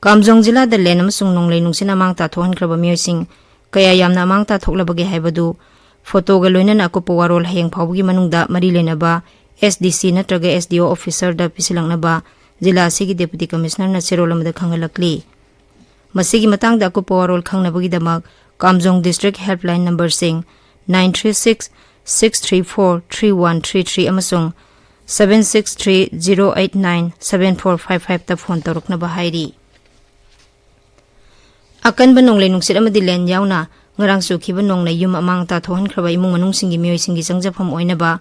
ꯀꯥꯝꯖꯣꯡ ꯖꯤꯂꯥꯗ ꯂꯦꯟ ꯑꯃꯁꯨꯡ ꯅꯣꯡꯂꯩ ꯅꯨꯡꯁꯤꯠꯅ ꯑꯃꯥꯡ ꯑꯇꯥ ꯊꯣꯛꯍꯟꯈ꯭ꯔꯕ ꯃꯤꯑꯣꯏꯁꯤꯡ ꯀꯌꯥ ꯌꯥꯝꯅ ꯑꯃꯥꯡ ꯑꯇꯥ ꯊꯣꯛꯂꯕꯒꯦ ꯍꯥꯏꯕꯗꯨ ꯐꯣꯇꯣꯒ ꯂꯣꯏꯅꯅ ꯑꯀꯨꯞꯄ ꯋꯥꯔꯣꯜ ꯍꯌꯦꯡ ꯐꯥꯎꯕꯒꯤ ꯃꯅꯨꯡꯗ ꯃꯔꯤ ꯂꯩꯅꯕ ꯑꯦꯁ ꯗꯤ ꯁꯤ ꯅꯠꯇ꯭ꯔꯒ ꯑꯦꯁ ꯗꯤ ꯑꯣ ꯑꯣꯐꯤꯁꯔꯗ ꯄꯤꯁꯤꯜꯂꯛꯅꯕ ꯖꯤꯂꯥ ꯑꯁꯤꯒꯤ ꯗꯦꯄꯨꯇꯤ ꯀꯃꯤꯁꯅꯔꯅ ꯆꯦꯔꯣꯜ ꯑꯃꯗ ꯈꯪꯍꯜꯂꯛꯂꯤ꯫ ꯃꯁꯤꯒꯤ ꯃꯇꯥꯡꯗ ꯑꯀꯨꯞꯄ ꯋꯥꯔꯣꯜ ꯈꯪꯅꯕꯒꯤꯗꯃꯛ ꯀꯥꯝꯖꯣꯡ ꯗꯤꯁꯇ꯭ꯔꯤꯛ ꯍꯦꯜꯞꯂꯥꯏꯟ ꯅꯝꯕꯔꯁꯤꯡ nine three six, six three four, three one three three ꯑꯃꯁꯨꯡ seven six three, zero eight nine, seven four five ꯐꯥꯏꯚꯇ ꯐꯣꯟ ꯇꯧꯔꯛꯅꯕ ꯍꯥꯏꯔꯤ꯫ ꯑꯀꯟꯕ ꯅꯣꯡꯂꯩ ꯅꯨꯡꯁꯤꯠ ꯑꯃꯗꯤ ꯂꯦꯟ ꯌꯥꯎꯅ ꯉꯔꯥꯡ ꯆꯨꯈꯤꯕ ꯅꯣꯡꯅ ꯌꯨꯝ ꯑꯃꯥꯡ ꯑꯇꯥ ꯊꯣꯛꯍꯟꯈ꯭ꯔꯕ ꯏꯃꯨꯡ ꯃꯅꯨꯡꯁꯤꯡꯒꯤ ꯃꯤꯑꯣꯏꯁꯤꯡꯒꯤ ꯆꯪꯖꯐꯝ ꯑꯣꯏꯅꯕ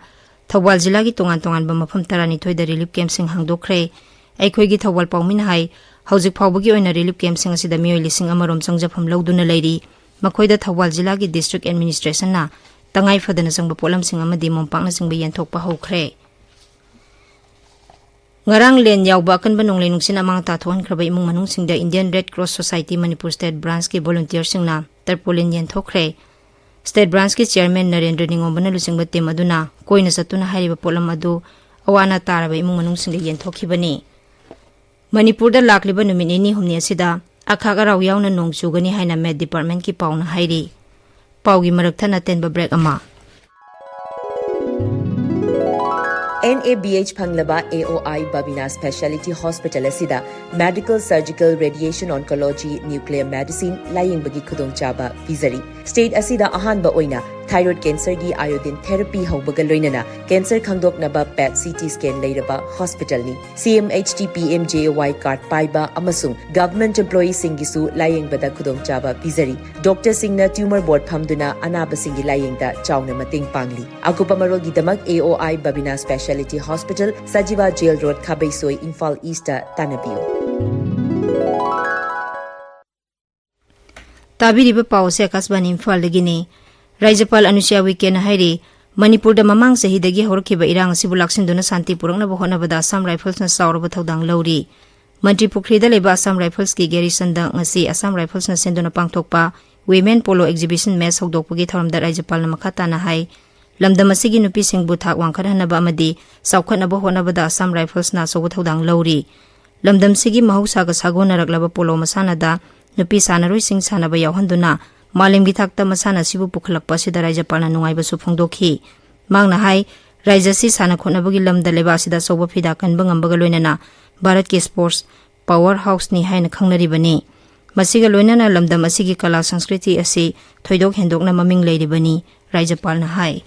ꯊꯧꯕꯥꯜ ꯖꯤꯂꯥꯒꯤ ꯇꯣꯉꯥꯟ ꯇꯣꯉꯥꯟꯕ ꯃꯐꯝ ꯇꯔꯥꯅꯤꯊꯣꯏꯗ ꯔꯤꯂꯤꯐ ꯀꯦꯝꯞꯁꯤꯡ ꯍꯥꯡꯗꯣꯛꯈ꯭ꯔꯦ꯫ ꯑꯩꯈꯣꯏꯒꯤ ꯊꯧꯕꯥꯜ ꯄꯥꯎꯃꯤꯅ ꯍꯥꯏ, ꯍꯧꯖꯤꯛ ꯐꯥꯎꯕꯒꯤ ꯑꯣꯏꯅ ꯔꯤꯂꯤꯐ ꯀꯦꯝꯞꯁꯤꯡ ꯑꯁꯤꯗ ꯃꯤꯑꯣꯏ ꯂꯤꯁꯤꯡ ꯑꯃꯔꯣꯝ ꯆꯪꯖꯐꯝ ꯂꯧꯗꯨꯅ ꯂꯩꯔꯤ꯫ ꯃꯈꯣꯏꯗ ꯊꯧꯕꯥꯜ ꯖꯤꯂꯥꯒꯤ district administrationꯅ ꯇꯉꯥꯏ ꯐꯗꯅ ꯆꯪꯕ ꯄꯣꯠꯂꯝꯁꯤꯡ ꯑꯃꯗꯤ ꯃꯣꯝꯄꯥꯛꯅꯆꯤꯡꯕ ꯌꯦꯟꯊꯣꯛꯄ ꯍꯧꯈ꯭ꯔꯦ꯫ ꯉꯔꯥꯡ ꯂꯦꯟ ꯌꯥꯎꯕ ꯑꯀꯟꯕ ꯅꯣꯡꯂꯩ ꯅꯨꯡꯁꯤꯠꯅ ꯑꯃꯥꯡ ꯑꯇꯥ ꯊꯣꯛꯍꯟꯈ꯭ꯔꯕ ꯏꯃꯨꯡ ꯃꯅꯨꯡꯁꯤꯡꯗ Indian Red Cross Society Manipur State Branchꯀꯤ volunteerꯁꯤꯡꯅ tarpaulin ꯌꯦꯟꯊꯣꯛꯈ꯭ꯔꯦ꯫ State Branchꯀꯤ chairman Narendra ꯅꯤꯉꯣꯝꯕꯅ ꯂꯨꯆꯤꯡꯕ team ꯑꯗꯨꯅ ꯀꯣꯏꯅ ꯆꯠꯇꯨꯅ ꯍꯥꯏꯔꯤꯕ ꯄꯣꯠꯂꯝ ꯑꯗꯨ ꯑꯋꯥ ꯑꯅꯥ ꯇꯥꯔꯕ ꯏꯃꯨꯡ ꯃꯅꯨꯡꯁꯤꯡꯗ ꯌꯦꯟꯊꯣꯛꯈꯤꯕꯅꯤ꯫ ꯃꯅꯤꯄꯨꯔꯗ ꯂꯥꯛꯂꯤꯕ ꯅꯨꯃꯤꯠ ꯅꯤꯅꯤ ꯍꯨꯝꯅꯤ ꯑꯁꯤꯗ ꯑꯈꯥꯛ ꯑꯔꯥꯎ ꯌꯥꯎꯅ ꯅꯣꯡ ꯆꯨꯒꯅꯤ ꯍꯥꯏꯅ Met Departmentꯀꯤ ꯄꯥꯎꯅ ꯍꯥꯏꯔꯤ꯫ ꯄꯥꯎꯒꯤ ꯃꯔꯛ ꯊꯠꯅ ꯑꯇꯦꯟꯕ break ꯑꯃ꯫ ꯑꯦꯟ ꯑꯦ ꯕꯤ ꯑꯩꯆ ꯐꯪꯂꯕ A O I Babina speciality hospital ꯑꯁꯤꯗ medical, surgical, radiation oncology, nuclear medicine ꯂꯥꯌꯦꯡꯕꯒꯤ ꯈꯨꯗꯣꯡꯆꯥꯕ ꯄꯤꯖꯔꯤ꯫ ꯁ꯭ꯇꯦꯠ ꯑꯁꯤꯗ ꯑꯍꯥꯟꯕ ꯑꯣꯏꯅ ꯊꯥꯏꯔꯣꯏꯗ ꯀꯦꯟꯁꯔꯒꯤ ꯑꯥꯏꯑꯣꯗꯤꯟ ꯊꯦꯔꯥꯄꯤ ꯍꯧꯕꯒ ꯂꯣꯏꯅꯅ ꯀꯦꯟꯁꯔ ꯈꯪꯗꯣꯛꯅꯕ ꯄꯦꯠ ꯁꯤ ꯇꯤ ꯁ꯭ꯀꯦꯟ ꯂꯩꯔꯕ ꯍꯣꯁꯄꯤꯇꯥꯜꯅꯤ꯫ C M H T P M J A Y card ꯄꯥꯏꯕ ꯑꯃꯁꯨꯡ ꯒꯚꯔꯟꯃꯦꯟꯠ ꯏꯝꯄ꯭ꯂꯣꯌꯤꯁꯤꯡꯒꯤꯁꯨ ꯂꯥꯌꯦꯡꯕꯗ ꯈꯨꯗꯣꯡꯆꯥꯕ ꯄꯤꯖꯔꯤ꯫ ꯗꯣꯛꯇꯔꯁꯤꯡꯅ ꯇ꯭ꯌꯨꯃꯔ ꯕꯣꯔꯗ ꯐꯝꯗꯨꯅ ꯑꯅꯥꯕꯁꯤꯡꯒꯤ ꯂꯥꯌꯦꯡꯗ ꯆꯥꯎꯅ ꯃꯇꯦꯡ ꯄꯥꯡꯂꯤ꯫ ꯑꯀꯨꯞꯄ ꯃꯔꯣꯜꯒꯤꯗꯃꯛ A O I Babina speciality hospital, Sajiwa jail road, Khabeisoi, Imphal east ꯇꯥꯟꯅꯕꯤꯌꯨ꯫ ꯇꯥꯕꯤꯔꯤꯕ ꯄꯥꯎ ꯑꯁꯤ ꯑꯀꯥꯁꯕꯥꯅꯤ ꯏꯝꯐꯥꯜꯗꯒꯤꯅꯤ꯫ ꯔꯥꯖ꯭ꯌꯄꯥꯜ ꯑꯅꯨꯁꯨꯏꯌꯥ ꯎꯏꯀꯦꯅ ꯍꯥꯏꯔꯤ, ꯃꯅꯤꯄꯨꯔꯗ ꯃꯃꯥꯡ ꯆꯍꯤꯗꯒꯤ ꯍꯧꯔꯛꯈꯤꯕ ꯏꯔꯥꯡ ꯑꯁꯤꯕꯨ ꯂꯥꯛꯁꯤꯟꯗꯨꯅ ꯁꯥꯟꯇꯤ ꯄꯨꯔꯛꯅꯕ ꯍꯣꯠꯅꯕꯗ ꯑꯁꯥꯝ ꯔꯥꯏꯐꯜꯁꯅ ꯆꯥꯎꯔꯕ ꯊꯧꯗꯥꯡ ꯂꯧꯔꯤ꯫ ꯃꯟꯇ꯭ꯔꯤ ꯄꯨꯈ꯭ꯔꯤꯗ ꯂꯩꯕ ꯑꯁꯥꯝ ꯔꯥꯏꯐꯜꯁꯀꯤ garrisonꯗ ꯉꯁꯤ ꯑꯁꯥꯝ ꯔꯥꯏꯐꯜꯁꯅ ꯁꯤꯟꯗꯨꯅ ꯄꯥꯡꯊꯣꯛꯄ Women Polo Exhibition Match ꯍꯧꯗꯣꯛꯄꯒꯤ ꯊꯧꯔꯝꯗ ꯔꯥꯖ꯭ꯌꯄꯥꯜꯅ ꯃꯈꯥ ꯇꯥꯅ ꯍꯥꯏ, ꯂꯝꯗꯝ ꯑꯁꯤꯒꯤ ꯅꯨꯄꯤꯁꯤꯡꯕꯨ ꯊꯥꯛ ꯋꯥꯡꯈꯠꯍꯟꯅꯕ ꯑꯃꯗꯤ ꯆꯥꯎꯈꯠꯅꯕ ꯍꯣꯠꯅꯕꯗ ꯑꯁꯥꯝ ꯔꯥꯏꯐꯜꯁꯅ ꯑꯆꯧꯕ ꯊꯧꯗꯥꯡ ꯂꯧꯔꯤ꯫ ꯂꯝꯗꯝꯁꯤꯒꯤ ꯃꯍꯧꯁꯥꯒ ꯁꯥꯒꯣꯟꯅꯔꯛꯂꯕ ꯄꯣꯂꯣ ꯃꯁꯥꯟꯅꯗ ꯅꯨꯄꯤ ꯁꯥꯟꯅꯔꯣꯏꯁꯤꯡ ꯁꯥꯟꯅꯕ ꯌꯥꯎꯍꯟꯗꯨꯅ ꯃꯥꯂꯦꯝꯒꯤ ꯊꯥꯛꯇ ꯃꯁꯥꯟꯅ ꯑꯁꯤꯕꯨ ꯄꯨꯈꯠꯂꯛꯄ ꯑꯁꯤꯗ ꯔꯥꯖ꯭ꯌꯄꯥꯜꯅ ꯅꯨꯡꯉꯥꯏꯕꯁꯨ ꯐꯣꯡꯗꯣꯛꯈꯤ꯫ ꯃꯍꯥꯛꯅ ꯍꯥꯏ, ꯔꯥꯖ꯭ꯌ ꯑꯁꯤ ꯁꯥꯟꯅ ꯈꯣꯠꯅꯕꯒꯤ ꯂꯝꯗ ꯂꯩꯕꯥꯛ ꯑꯁꯤꯗ ꯑꯆꯧꯕ ꯐꯤꯗꯥ ꯀꯟꯕ ꯉꯝꯕꯒ ꯂꯣꯏꯅꯅ ꯚꯥꯔꯠꯀꯤ sports power houseꯅꯤ ꯍꯥꯏꯅ ꯈꯪꯅꯔꯤꯕꯅꯤ꯫ ꯃꯁꯤꯒ ꯂꯣꯏꯅꯅ ꯂꯝꯗꯝ ꯑꯁꯤꯒꯤ ꯀꯂꯥ ꯁꯪꯁꯀ꯭ꯔꯤꯇꯤ ꯑꯁꯤ ꯊꯣꯏꯗꯣꯛ ꯍꯦꯟꯗꯣꯛꯅ ꯃꯃꯤꯡ ꯂꯩꯔꯤꯕꯅꯤ, ꯔꯥꯖ꯭ꯌꯄꯥꯜꯅ ꯍꯥꯏ꯫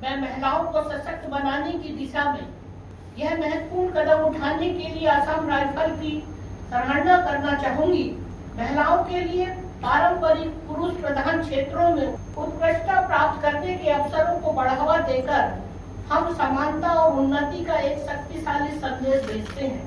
मैं महिलाओं को सशक्त बनाने की दिशा में यह महत्वपूर्ण कदम उठाने के लिए असम राइफल की सराहना करना चाहूंगी। महिलाओं के लिए पारंपरिक पुरुष प्रधान क्षेत्रों में उत्कृष्टता प्राप्त करने के अवसरों को बढ़ावा देकर हम समानता और उन्नति का एक शक्तिशाली संदेश भेजते हैं।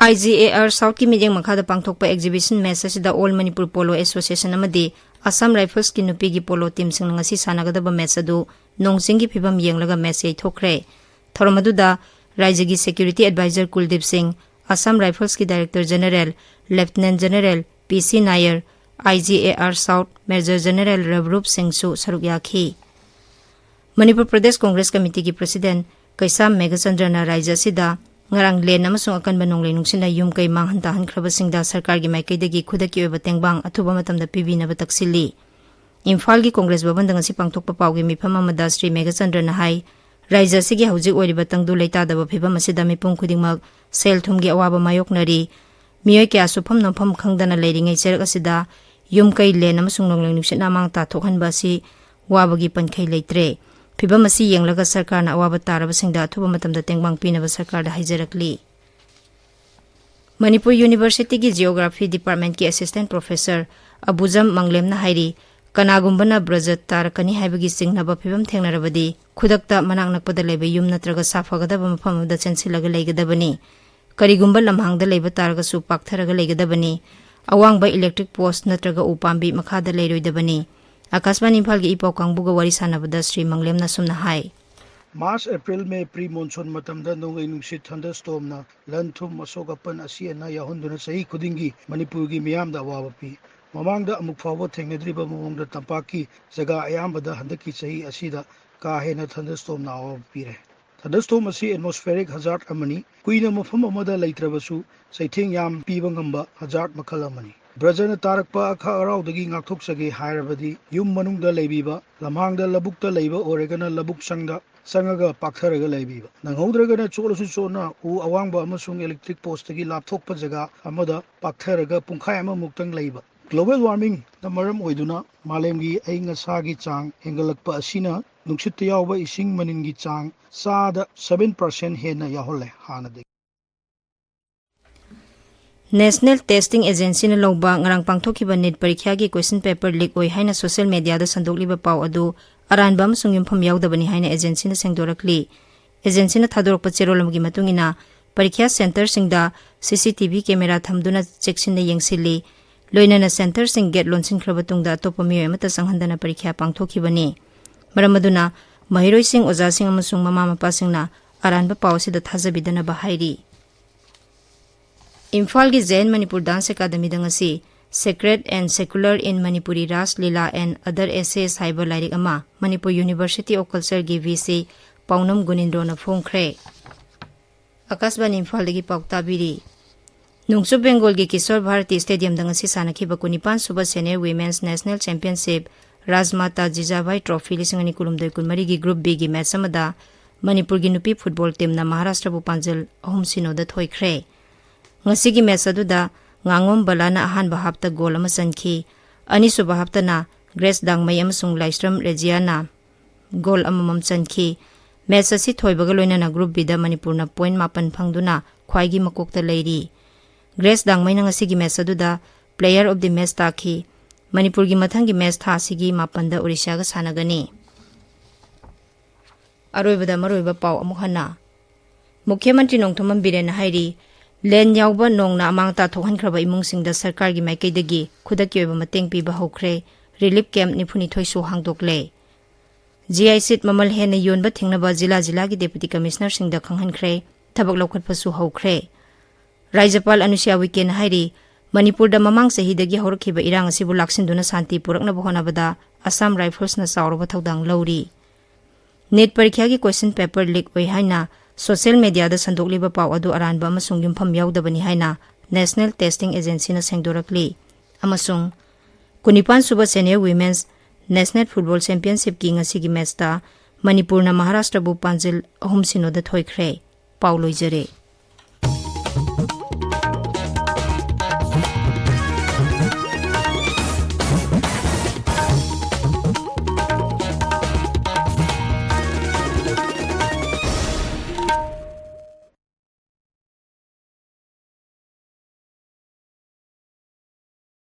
ꯑꯥꯏ ꯖꯤ ꯑꯦ ꯑꯥꯔ ꯁꯥꯎꯠꯀꯤ ꯃꯤꯠꯌꯦꯡ ꯃꯈꯥꯗ ꯄꯥꯡꯊꯣꯛꯄ exhibition match ꯑꯁꯤꯗ All Manipur Polo Association ꯑꯃꯗꯤ Assam Riflesꯀꯤ ꯅꯨꯄꯤꯒꯤ polo teamꯁꯤꯡꯅ ꯉꯁꯤ ꯁꯥꯟꯅꯒꯗꯕ match ꯑꯗꯨ ꯅꯣꯡ ꯆꯤꯡꯒꯤ ꯐꯤꯕꯝ ꯌꯦꯡꯂꯒ match ꯌꯩꯊꯣꯛꯈ꯭ꯔꯦ꯫ ꯊꯧꯔꯝ ꯑꯗꯨꯗ ꯔꯥꯖ꯭ꯌꯒꯤ security advisor ꯀꯨꯜꯗꯤꯞ ꯁꯤꯡ, Assam Riflesꯀꯤ Director General Lieutenant General P C Nair, I G A R south Major General Rabroop ꯁꯤꯡꯁꯨ ꯁꯔꯨꯛ ꯌꯥꯈꯤ꯫ ꯃꯅꯤꯄꯨꯔ ꯄ꯭ꯔꯗꯦꯁ ꯀꯣꯡꯒ꯭ꯔꯦꯁ ꯀꯃꯤꯇꯤꯒꯤ president ꯀꯩꯁꯥꯝ ꯃꯦꯘꯆꯟꯗ꯭ꯔꯅ ꯔꯥꯖ꯭ꯌ ꯑꯁꯤꯗ ꯉꯔꯥꯡ ꯂꯦꯟ ꯑꯃꯁꯨꯡ ꯑꯀꯟꯕ ꯅꯣꯡꯂꯩ ꯅꯨꯡꯁꯤꯠꯅ ꯌꯨꯝ ꯀꯩ ꯃꯥꯡꯍꯟ ꯇꯥꯍꯟꯈ꯭ꯔꯕꯁꯤꯡꯗ ꯁꯔꯀꯥꯔꯒꯤ ꯃꯥꯏꯀꯩꯗꯒꯤ ꯈꯨꯗꯛꯀꯤ ꯑꯣꯏꯕ ꯇꯦꯡꯕꯥꯡ ꯑꯊꯨꯕ ꯃꯇꯝꯗ ꯄꯤꯕꯤꯅꯕ ꯇꯛꯁꯤꯜꯂꯤ꯫ ꯏꯝꯐꯥꯜꯒꯤ ꯀꯣꯡꯒ꯭ꯔꯦꯁ ꯚꯕꯟꯗ ꯉꯁꯤ ꯄꯥꯡꯊꯣꯛꯄ ꯄꯥꯎꯒꯤ ꯃꯤꯐꯝ ꯑꯃꯗ ꯁ꯭ꯔꯤ ꯃꯦꯘꯆꯟꯗ꯭ꯔꯅ ꯍꯥꯏ, ꯔꯥꯖ꯭ꯌ ꯑꯁꯤꯒꯤ ꯍꯧꯖꯤꯛ ꯑꯣꯏꯔꯤꯕ ꯇꯪꯗꯨ ꯂꯩꯇꯥꯗꯕ ꯐꯤꯕꯝ ꯑꯁꯤꯗ ꯃꯤꯄꯨꯝ ꯈꯨꯗꯤꯡꯃꯛ ꯁꯦꯜ ꯊꯨꯝꯒꯤ ꯑꯋꯥꯕ ꯃꯥꯌꯣꯛꯅꯔꯤ꯫ ꯃꯤꯑꯣꯏ ꯀꯌꯥ ꯁꯨꯐꯝ ꯅꯣꯝꯐꯝ ꯈꯪꯗꯅ ꯂꯩꯔꯤꯉꯩ ꯆꯩꯔꯛ ꯑꯁꯤꯗ ꯌꯨꯝ ꯀꯩ, ꯂꯦꯟ ꯑꯃꯁꯨꯡ ꯅꯣꯡꯂꯩ ꯅꯨꯡꯁꯤꯠꯅ ꯑꯃꯥꯡ ꯇꯥꯊꯣꯛꯍꯟꯕ ꯑꯁꯤ ꯋꯥꯕꯒꯤ ꯄꯟꯈꯩ ꯂꯩꯇ꯭ꯔꯦ꯫ ꯐꯤꯕꯝ ꯑꯁꯤ ꯌꯦꯡꯂꯒ ꯁꯔꯀꯥꯔꯅ ꯑꯋꯥꯕ ꯇꯥꯔꯕꯁꯤꯡꯗ ꯑꯊꯨꯕ ꯃꯇꯝꯗ ꯇꯦꯡꯕꯥꯡ ꯄꯤꯅꯕ ꯁꯔꯀꯥꯔꯗ ꯍꯥꯏꯖꯔꯛꯂꯤ꯫ ꯃꯅꯤꯄꯨꯔ ꯌꯨꯅꯤꯚꯔꯁꯤꯇꯤꯒꯤ Geography Departmentꯀꯤ Assistant Professor ꯑꯕꯨꯖꯝ ꯃꯪꯂꯦꯝꯅ ꯍꯥꯏꯔꯤ, ꯀꯅꯥꯒꯨꯝꯕꯅ ꯕ꯭ꯔꯖ ꯇꯥꯔꯛꯀꯅꯤ ꯍꯥꯏꯕꯒꯤ ꯆꯤꯡꯅꯕ ꯐꯤꯕꯝ ꯊꯦꯡꯅꯔꯕꯗꯤ ꯈꯨꯗꯛꯇ ꯃꯅꯥꯛ ꯅꯛꯄꯗ ꯂꯩꯕ ꯌꯨꯝ ꯅꯠꯇ꯭ꯔꯒ ꯁꯥꯐꯒꯗꯕ ꯃꯐꯝ ꯑꯃꯗ ꯆꯦꯟꯁꯤꯜꯂꯒ ꯂꯩꯒꯗꯕꯅꯤ꯫ ꯀꯔꯤꯒꯨꯝꯕ ꯂꯝꯍꯥꯡꯗ ꯂꯩꯕ ꯇꯥꯔꯒꯁꯨ ꯄꯥꯛꯊꯔꯒ ꯂꯩꯒꯗꯕꯅꯤ꯫ ꯑꯋꯥꯡꯕ electric post ꯅꯠꯇ꯭ꯔꯒ ꯎ ꯄꯥꯝꯕꯤ ꯃꯈꯥꯗ ꯂꯩꯔꯣꯏꯗꯕꯅꯤ꯫ ꯑꯀꯥꯁꯕꯥꯅꯤ ꯏꯝꯐꯥꯜꯒꯤ ꯏ ꯄꯥꯎ ꯀꯥꯡꯕꯨꯒ ꯋꯥꯔꯤ ꯁꯥꯟꯅꯕꯗ ꯁ꯭ꯔꯤ ꯃꯪꯂꯦꯝꯅ ꯑꯁꯨꯝꯅ ꯍꯥꯏ꯫ March, April, May pre monsoon ꯃꯇꯝꯗ ꯅꯣꯡꯂꯩ ꯅꯨꯡꯁꯤꯠ thunderstormꯅ ꯂꯟ ꯊꯨꯝ ꯑꯁꯣꯛ ꯑꯄꯟ ꯑꯁꯤ ꯑꯅꯥ ꯌꯥꯎꯍꯟꯗꯨꯅ ꯆꯍꯤ ꯈꯨꯗꯤꯡꯒꯤ ꯃꯅꯤꯄꯨꯔꯒꯤ ꯃꯤꯌꯥꯝꯗ ꯑꯋꯥꯕ ꯄꯤ꯫ ꯃꯃꯥꯡꯗ ꯑꯃꯨꯛ ꯐꯥꯎꯕ ꯊꯦꯡꯅꯗ꯭ꯔꯤꯕ ꯃꯑꯣꯡꯗ ꯇꯝꯄꯥꯛꯀꯤ ꯖꯒꯥ ꯑꯌꯥꯝꯕꯗ ꯍꯟꯗꯛꯀꯤ ꯆꯍꯤ ꯑꯁꯤꯗ ꯀꯥ ꯍꯦꯟꯅ thunderstormꯅ ꯑꯋꯥꯕ ꯄꯤꯔꯦ꯫ Thunderstorm ꯑꯁꯤ atmospheric hazard ꯑꯃꯅꯤ꯫ ꯀꯨꯏꯅ ꯃꯐꯝ ꯑꯃꯗ ꯂꯩꯇ꯭ꯔꯕꯁꯨ ꯆꯩꯊꯦꯡ ꯌꯥꯝ ꯄꯤꯕ ꯉꯝꯕ hazard ꯃꯈꯜ ꯑꯃꯅꯤ꯫ ꯕ꯭ꯔꯖꯅ ꯇꯥꯔꯛꯄ ꯑꯈꯥꯛ ꯑꯔꯥꯎꯗꯒꯤ ꯉꯥꯛꯊꯣꯛꯆꯒꯦ ꯍꯥꯏꯔꯕꯗꯤ ꯌꯨꯝ ꯃꯅꯨꯡꯗ ꯂꯩꯕꯤꯕ, ꯂꯝꯍꯥꯡꯗ ꯂꯧꯕꯨꯛꯇ ꯂꯩꯕ ꯑꯣꯏꯔꯒꯅ ꯂꯧꯕꯨꯛ ꯁꯪꯗ ꯆꯪꯉꯒ ꯄꯥꯛꯊꯔꯒ ꯂꯩꯕꯤꯕ꯫ ꯅꯪꯍꯧꯗ꯭ꯔꯒꯅ ꯆꯣꯠꯂꯁꯨ ꯆꯣꯠꯅ ꯎ ꯑꯋꯥꯡꯕ ꯑꯃꯁꯨꯡ electric postꯇꯒꯤ ꯂꯥꯞꯊꯣꯛꯄ ꯖꯒꯥ ꯑꯃꯗ ꯄꯥꯛꯊꯔꯒ ꯄꯨꯡꯈꯥꯏ ꯑꯃꯃꯨꯛꯇꯪ ꯂꯩꯕ꯫ Global warmingꯅ ꯃꯔꯝ ꯑꯣꯏꯗꯨꯅ ꯃꯥꯂꯦꯝꯒꯤ ꯑꯏꯪ ꯑꯁꯥꯒꯤ ꯆꯥꯡ ꯍꯦꯟꯒꯠꯂꯛꯄ ꯑꯁꯤꯅ ꯅꯨꯡꯁꯤꯠꯇ ꯌꯥꯎꯕ ꯏꯁꯤꯡ ꯃꯅꯤꯟꯒꯤ ꯆꯥꯡ ꯆꯥꯗ seven percent ꯍꯦꯟꯅ ꯌꯥꯎꯍꯜꯂꯦ ꯍꯥꯟꯅꯗꯒꯤ꯫ National Testing Agencyꯅ ꯂꯧꯕ ꯉꯔꯥꯡ ꯄꯥꯡꯊꯣꯛꯈꯤꯕ ꯅꯤꯠ ꯄꯔꯤꯈ꯭ꯌꯥꯒꯤ question paper leak ꯑꯣꯏ ꯍꯥꯏꯅ social mediaꯗ ꯁꯟꯗꯣꯛꯂꯤꯕ ꯄꯥꯎ ꯑꯗꯨ ꯑꯔꯥꯟꯕ ꯑꯃꯁꯨꯡ ꯌꯨꯝꯐꯝ ꯌꯥꯎꯗꯕꯅꯤ ꯍꯥꯏꯅ agencyꯅ ꯁꯦꯡꯗꯣꯔꯛꯂꯤ꯫ Agencyꯅ ꯊꯥꯗꯣꯔꯛꯄ ꯆꯦꯔꯣꯜ ꯑꯃꯒꯤ ꯃꯇꯨꯡ ꯏꯟꯅ, ꯄꯔꯤꯈ꯭ꯌꯥ ꯁꯦꯟꯇꯔꯁꯤꯡꯗ ꯁꯤ ꯁꯤ ꯇꯤ ꯚꯤ ꯀꯦꯃꯦꯔꯥ ꯊꯝꯗꯨꯅ ꯆꯦꯛꯁꯤꯟꯅ ꯌꯦꯡꯁꯤꯜꯂꯤ꯫ ꯂꯣꯏꯅꯅ ꯁꯦꯟꯇꯔꯁꯤꯡ ꯒꯦꯠ ꯂꯣꯟꯁꯤꯟꯈ꯭ꯔꯕ ꯇꯨꯡꯗ ꯑꯇꯣꯞꯄ ꯃꯤꯑꯣꯏ ꯑꯃꯠꯇ ꯆꯪꯍꯟꯗꯅ ꯄꯔꯤꯈ꯭ꯌꯥ ꯄꯥꯡꯊꯣꯛꯈꯤꯕꯅꯤ꯫ ꯃꯔꯝ ꯑꯗꯨꯅ ꯃꯍꯩꯔꯣꯏꯁꯤꯡ, ꯑꯣꯖꯥꯁꯤꯡ ꯑꯃꯁꯨꯡ ꯃꯃꯥ ꯃꯄꯥꯁꯤꯡꯅ ꯑꯔꯥꯟꯕ ꯄꯥꯎ ꯑꯁꯤꯗ ꯊꯥꯖꯕꯤꯗꯅꯕ ꯍꯥꯏꯔꯤ꯫ ꯏꯝꯐꯥꯜꯒꯤ ꯖꯦ ꯑꯦꯟ ꯃꯅꯤꯄꯨꯔ ꯗꯥꯟꯁ ꯑꯦꯀꯥꯗꯃꯤꯗ ꯉꯁꯤ Sacred and Secular in Manipuri Ras Leela and Other Essays ꯍꯥꯏꯕ ꯂꯥꯏꯔꯤꯛ ꯑꯃ Manipur University of Cultureꯒꯤ V C ꯄꯥꯎꯅꯝ ꯒꯨꯅꯤꯟꯗ꯭ꯔꯣꯅ ꯐꯣꯡꯈ꯭ꯔꯦ꯫ ꯑꯀꯥꯁꯕꯥꯅꯤ ꯏꯝꯐꯥꯜꯗꯒꯤ ꯄꯥꯎ ꯇꯥꯕꯤꯔꯤ꯫ ꯅꯣꯡꯆꯨꯞ ꯕꯦꯡꯒꯣꯜꯒꯤ ꯀꯤꯁꯣꯔ ꯚꯥꯔꯇꯤ ꯁ꯭ꯇꯦꯗꯤꯌꯝꯗ ꯉꯁꯤ ꯁꯥꯟꯅꯈꯤꯕ ꯀꯨꯟꯅꯤꯄꯥꯟ ꯁꯨꯕ Senior Women's National Championship Rajmata Jijabai trophy ꯂꯤꯁꯤꯡ ꯑꯅꯤ ꯀꯨꯟꯍꯨꯝꯗꯣꯏ ꯀꯨꯟꯃꯔꯤꯒꯤ Group Bꯒꯤ ꯃꯦꯠꯆ ꯑꯃꯗ ꯃꯅꯤꯄꯨꯔꯒꯤ ꯅꯨꯄꯤ ꯐꯨꯠꯕꯣꯜ ꯇꯤꯝꯅ ꯃꯍꯥꯔꯥꯁꯇ꯭ꯔꯕꯨ ꯄꯥꯟꯖꯜ ꯑꯍꯨꯝ ꯁꯤꯅꯣꯗ ꯊꯣꯏꯈ꯭ꯔꯦ꯫ ꯉꯁꯤꯒꯤ ꯃꯦꯠꯆ ꯑꯗꯨꯗ ꯉꯥꯉꯣꯝ ꯕꯂꯥꯅ ꯑꯍꯥꯟꯕ ꯍꯥꯞꯇ ꯒꯣꯜ ꯑꯃ ꯆꯟꯈꯤ꯫ ꯑꯅꯤꯁꯨꯕ ꯍꯥꯞꯇꯅ ꯒ꯭ꯔꯦꯁ ꯗꯥꯡꯃꯩ ꯑꯃꯁꯨꯡ ꯂꯥꯏꯁ꯭ꯔꯝ ꯔꯦꯖꯤꯌꯥꯅ ꯒꯣꯜ ꯑꯃꯃꯝ ꯆꯟꯈꯤ꯫ ꯃꯦꯠꯆ ꯑꯁꯤ ꯊꯣꯏꯕꯒ ꯂꯣꯏꯅꯅ Group Bꯗ ꯃꯅꯤꯄꯨꯔꯅ ꯄꯣꯏꯟꯠ ꯃꯥꯄꯟ ꯐꯪꯗꯨꯅ ꯈ꯭ꯋꯥꯏꯒꯤ ꯃꯀꯣꯛꯇ ꯂꯩꯔꯤ꯫ ꯒ꯭ꯔꯦꯁ ꯗꯥꯡꯃꯩꯅ ꯉꯁꯤꯒꯤ ꯃꯦꯠꯆ ꯑꯗꯨꯗ Player of the Match ꯇꯥꯈꯤ꯫ ꯃꯅꯤꯄꯨꯔꯒꯤ ꯃꯊꯪꯒꯤ ꯃꯦꯠꯆ ꯊꯥ ꯑꯁꯤꯒꯤ ꯃꯥꯄꯟꯗ ꯑꯣꯔꯤꯁꯥꯒ ꯁꯥꯟꯅꯒꯅꯤ꯫ ꯑꯔꯣꯏꯕꯗ ꯃꯔꯨꯑꯣꯏꯕ ꯄꯥꯎ ꯑꯃꯨꯛ ꯍꯟꯅ꯫ ꯃꯨꯈ꯭ꯌ ꯃꯟꯇ꯭ꯔꯤ ꯅꯣꯡꯊꯣꯝꯕꯝ ꯕꯤꯔꯦꯟꯅ ꯍꯥꯏꯔꯤ, ꯂꯦꯟ ꯌꯥꯎꯕ ꯅꯣꯡꯅ ꯑꯃꯥꯡ ꯑꯇꯥ ꯊꯣꯛꯍꯟꯈ꯭ꯔꯕ ꯏꯃꯨꯡꯁꯤꯡꯗ ꯁꯔꯀꯥꯔꯒꯤ ꯃꯥꯏꯀꯩꯗꯒꯤ ꯈꯨꯗꯛꯀꯤ ꯑꯣꯏꯕ ꯃꯇꯦꯡ ꯄꯤꯕ ꯍꯧꯈ꯭ꯔꯦ꯫ ꯔꯤꯂꯤꯐ ꯀꯦꯝꯞ ꯅꯤꯐꯨꯅꯤꯊꯣꯏꯁꯨ ꯍꯥꯡꯗꯣꯛꯂꯦ꯫ ꯖꯤ ꯑꯥꯏ ꯁꯤꯠ ꯃꯃꯜ ꯍꯦꯟꯅ ꯌꯣꯟꯕ ꯊꯤꯡꯅꯕ ꯖꯤꯂꯥ ꯖꯤꯂꯥꯒꯤ ꯗꯦꯄꯨꯇꯤ ꯀꯃꯤꯁꯅꯔꯁꯤꯡꯗ ꯈꯪꯍꯟꯈ꯭ꯔꯦ꯫ ꯊꯕꯛ ꯂꯧꯈꯠꯄꯁꯨ ꯍꯧꯈ꯭ꯔꯦ꯫ ꯔꯥꯖ꯭ꯌꯄꯥꯜ ꯑꯅꯨꯁ꯭ꯌꯥ ꯎꯏꯀꯦꯅ ꯍꯥꯏꯔꯤ, ꯃꯅꯤꯄꯨꯔꯗ ꯃꯃꯥꯡ ꯆꯍꯤꯗꯒꯤ ꯍꯧꯔꯛꯈꯤꯕ ꯏꯔꯥꯡ ꯑꯁꯤꯕꯨ ꯂꯥꯛꯁꯤꯟꯗꯨꯅ ꯁꯥꯟꯇꯤ ꯄꯨꯔꯛꯅꯕ ꯍꯣꯠꯅꯕꯗ ꯑꯁꯥꯝ ꯔꯥꯏꯐꯜꯁꯅ ꯆꯥꯎꯔꯕ ꯊꯧꯗꯥꯡ ꯂꯧꯔꯤ꯫ ꯅꯤꯠ ꯄꯔꯤꯈ꯭ꯌꯥꯒꯤ question paper leak ꯑꯣꯏ ꯍꯥꯏꯅ ꯁꯣꯁꯤꯌꯦꯜ ꯃꯦꯗꯤꯌꯥꯗ ꯁꯟꯗꯣꯛꯂꯤꯕ ꯄꯥꯎ ꯑꯗꯨ ꯑꯔꯥꯟꯕ ꯑꯃꯁꯨꯡ ꯌꯨꯝꯐꯝ ꯌꯥꯎꯗꯕꯅꯤ ꯍꯥꯏꯅ National Testing Agencyꯅ ꯁꯦꯡꯗꯣꯔꯛꯂꯤ꯫ ꯑꯃꯁꯨꯡ ꯀꯨꯟꯅꯤꯄꯥꯟ ꯁꯨꯕ Senior Women's National Football Championshipꯀꯤ ꯉꯁꯤꯒꯤ ꯃꯦꯠꯆꯇ ꯃꯅꯤꯄꯨꯔꯅ ꯃꯍꯥꯔꯥꯁꯇ꯭ꯔꯕꯨ ꯄꯥꯟꯖꯤꯜ ꯑꯍꯨꯝ ꯁꯤꯅꯣꯗ ꯊꯣꯏꯈ꯭ꯔꯦ꯫ ꯄꯥꯎ ꯂꯣꯏꯖꯔꯦ꯫